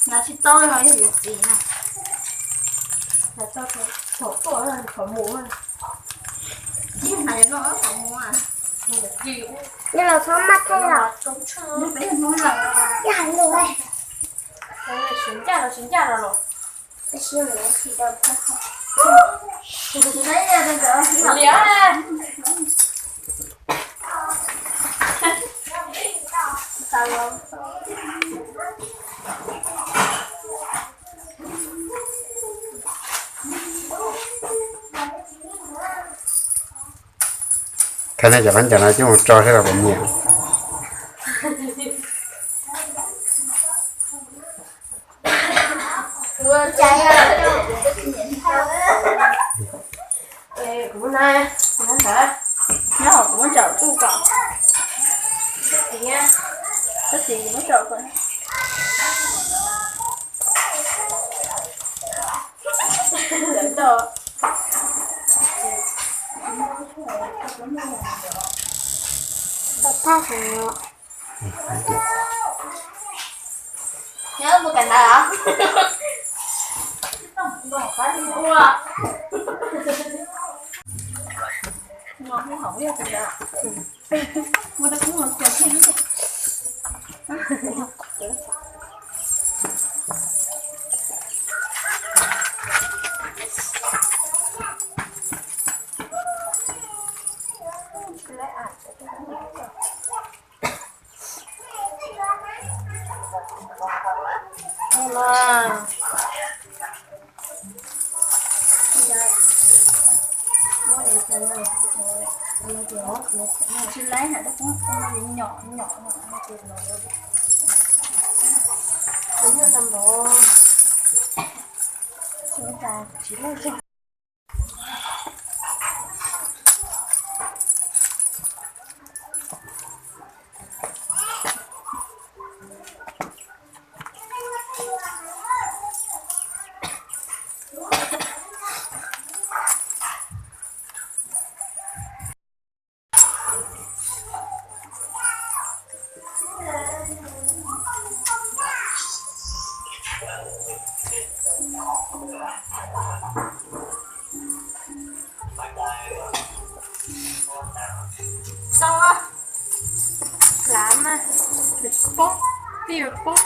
Hnav tsis tau li ho yog yus txiv na. Hnav tau thaum tuaj thaum mus. Ib hnav no thaum mus. Yog los txhob maj theej los. Ib hais lus. Tsis ncaj los tsis ncaj los los. Tab sis mas tsis tau. Liam. Khav no cov qab ncas no coj mus tso seb los puas nyiam. Kuv na, kuv ntawd, nyob hauv kuv muab tsaum kuj kom. Tab sis kuv muab tsaum kom. Tau thaj heev os. Nyob mus kawm ntawv os. Tsis laib hais, nyom nyom no ces los. Tsis loj zog. Xav hlav mas poob, tij poob.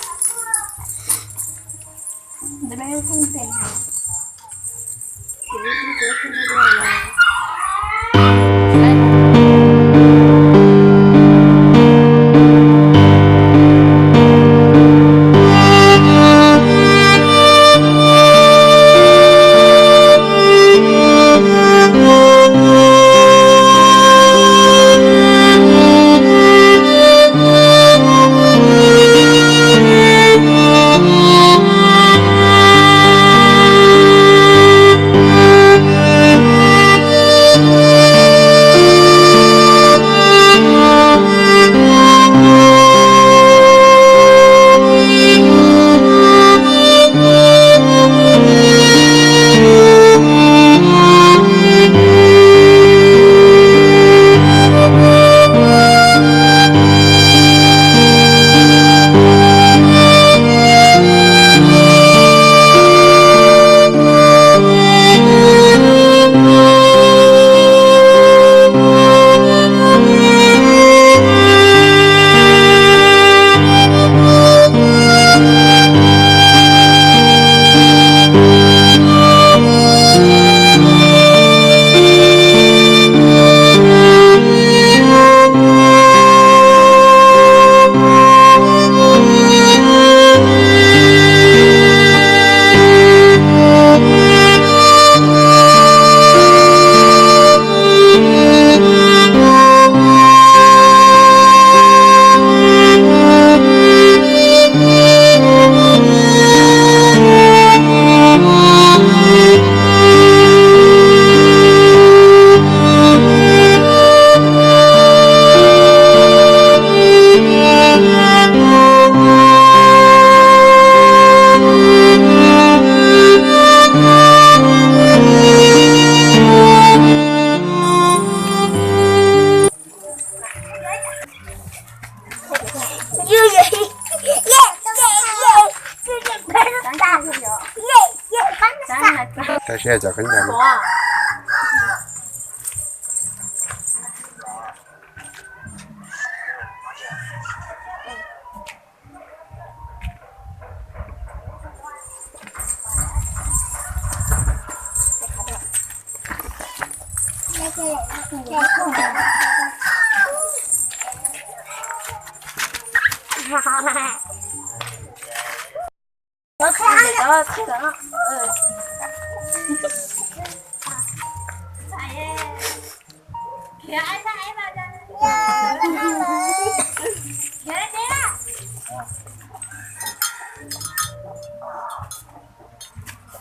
Siab cov khaub ncaws no.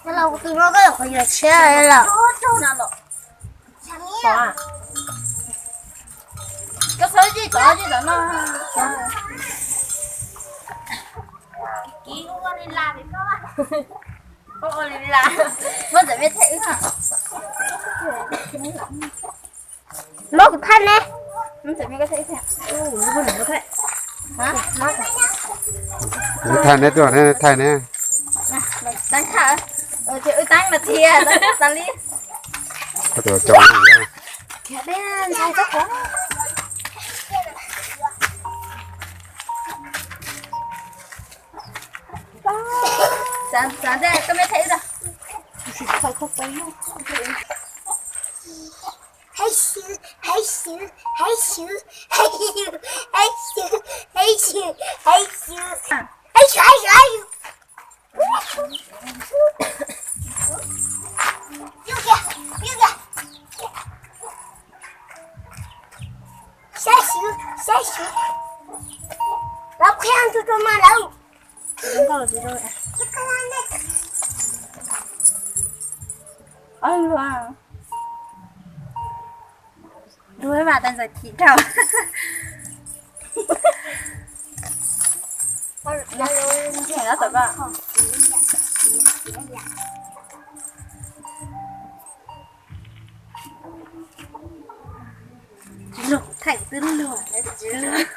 Los tus no koj yuav qhov yuav tshiab lawm. Koj txhob yij tod yij tod no. Kiv ua li las li koj. Ua li las. Muab ntxawm me thaij wb. Muab kuv thaij ne. Muab ntxawm me koj thaij wb thaij. Wb thaij ne, tuaj ne, thaij ne. Teeb thaij. Ces wb teeb mas thiaj tas li. Koj tus cov ntxhais txhob qhuav. Txav ntej koj me thaij wb. Saib xwb, saib xwb. Lawv qhia tus tus mas lawv. Luag mas tas ntxawm thim dhau. Ntseg no tom koj. Tsis luag kuv thaij kuv twb luag, tsis luag.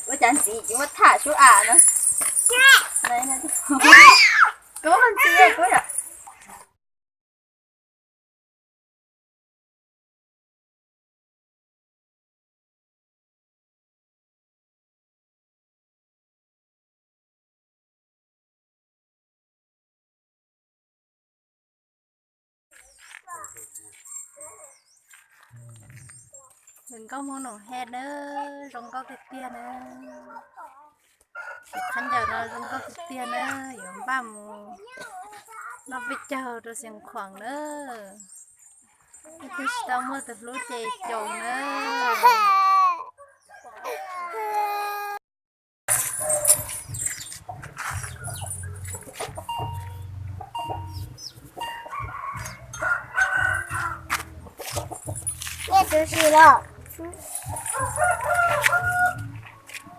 Ua cas ntxiv tsis muab tham sub am no. Kub ntxiv kub yom. Nkauj Hmoob Noom Hej nawb, zoo nkauj tiag tiag nawb. Tus khaub ncaws no zoo nkauj tiag tiag nawb, yuav npaj mus noj peb caug rau Xeev Khuam nawb. Leej twg tsis tau muaj tus hlub ces caum nawb. Nyiaj txwv sim los.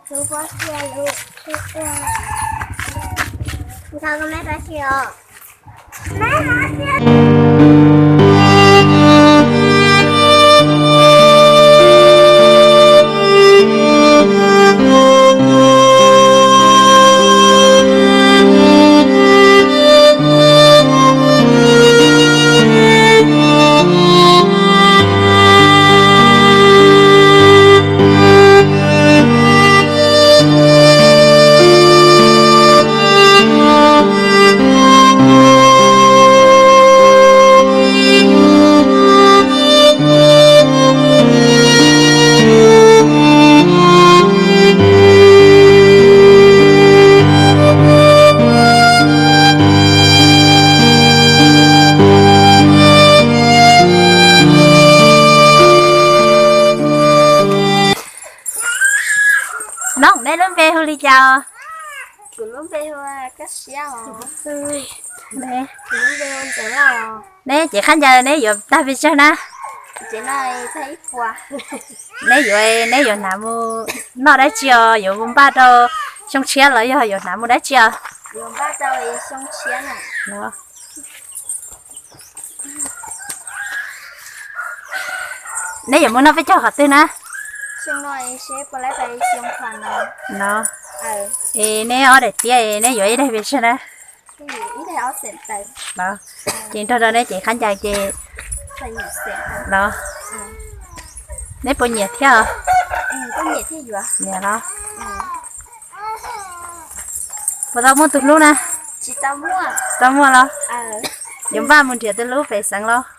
Txwv pob xia lus. Nthov koj meb pob xia os. Noog, neb lub npe hu li cas? Kuv lub npe hu Kab Siab os. Kuv lub npe hu Ntxawm Lauj. Neb cev khaub ncaws neb yuav tag pes tsawg na? Cev no tag ib puas. Neb yuav, neb yuav hnav mus noj dab tsi os? Yuav mus npaj rau xyoo tshiab los yog yuav hnav mus dab tsi os? Yuav npaj rau xyoo tshiab na. Neb yuav mus noj peb caug qhov twg na? Xyoo no seb puas laib pais xyoo qhov no. No. Es neb ob daim tiab neb yuav ib daim pes tsawg na? Ib daim ob Los, ces nrog rau neb cev khaub ncaws ces los. Neb puas nyiam thiab? Nyiam los. Puas tau muaj tus hlub na? Tsis tau muaj los? Yuav npaj mus nrhiav tus hlub pem xeev los?